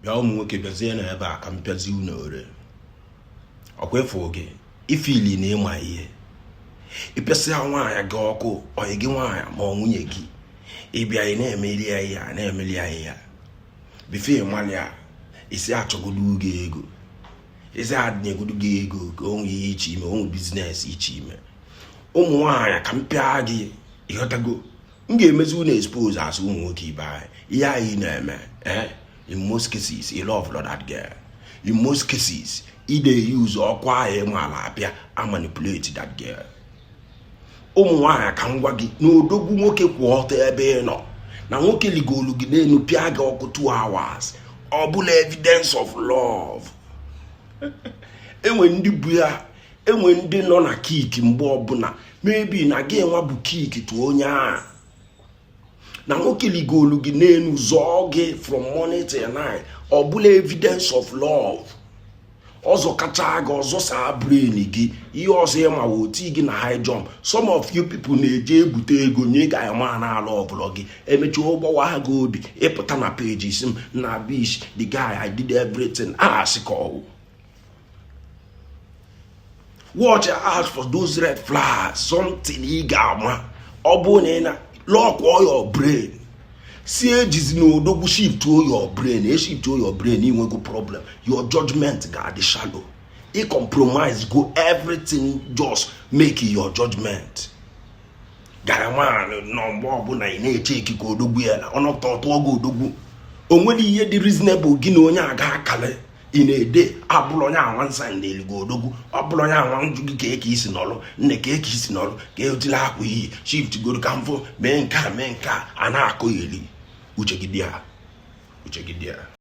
Bịa, ụmụ nwoke, bịazie na ebe a ka m pịazie unu ore. Ọkwa ịfụ gị ifili na ịma ihe, ịpịasịa nwaanyị gị ọkụ, ọyị gị nwaanyị ma ọ nwunye gị, ịbịa ị na-emeli ya ihe a, na-emeli ya ihe a before ịmalị ya, isi achọgodo gị ego, isi adịnyegodo gị ego ka o nwee ihe iche ime, onwe business iche ime. Ụmụ nwaanyị, ka m pịa gị, ịghọtago? M ga-emezi unu expose asụ ụmụ nwoke ibe anyị. Ihe anyị na-eme, in most cases ị love that girl. In most cases ị na-use ọkwa ahụ ịma ala apịa a manipulate that girl. Ụmụ nwaanyị, ka m gwa gị na odogwu nwoke kwụ ọtọ ebe ị nọ na nwoke ligolu gị n'elu, pịa gị ọkụ 2 hours, ọ bụla evidence of love. Enwe ndị bụ ya, enwe ndị nọ na kiki mgbe ọbụla, maybe na gị nwa bụ kiki tụ onye a na nwoke ligolu gị n'elu, zọọ gị from morning till night, ọ bụla evidence of love. Ọzọ kacha gị, ọzọ saa brain gị. Ihe ọzọ ịma oti gị na high jump. Some of you people na-eje ebute ego nye ga ama na ala ọbụla gị, emechaa ụgbọwa gị obi, ịpụta na page si m na bish the guy, I did everything. A asị ka ọwụ. Watch out for those red flags, something ị ga-ama. Ọ bụrụ na ị na lock your brain, si ejizi na odogwu shift your brain, e shift your brain, inwego problem. Your judgment ga-adị shallow. Ị compromise go everything, just make your judgment gara man nọ. Mgbe ọbụla ị na-eche ikike odogwu ya na ọnọpụta ọtụọ gị odogwu, o nwere ihe dị reasonable gị na onye aga akali ị na-ede abụrụ onye anwansa na-eligo odogwu, ọ bụrụ onye anwa njụ gị ka eke isi nọrọ nne, ka eke isi nọrọ, ka etila akwa iyi shift goro, ka mfụ mee nke a, mee nke a, a na-akụ eri. Uche gị dị ya, uche gị dị ya.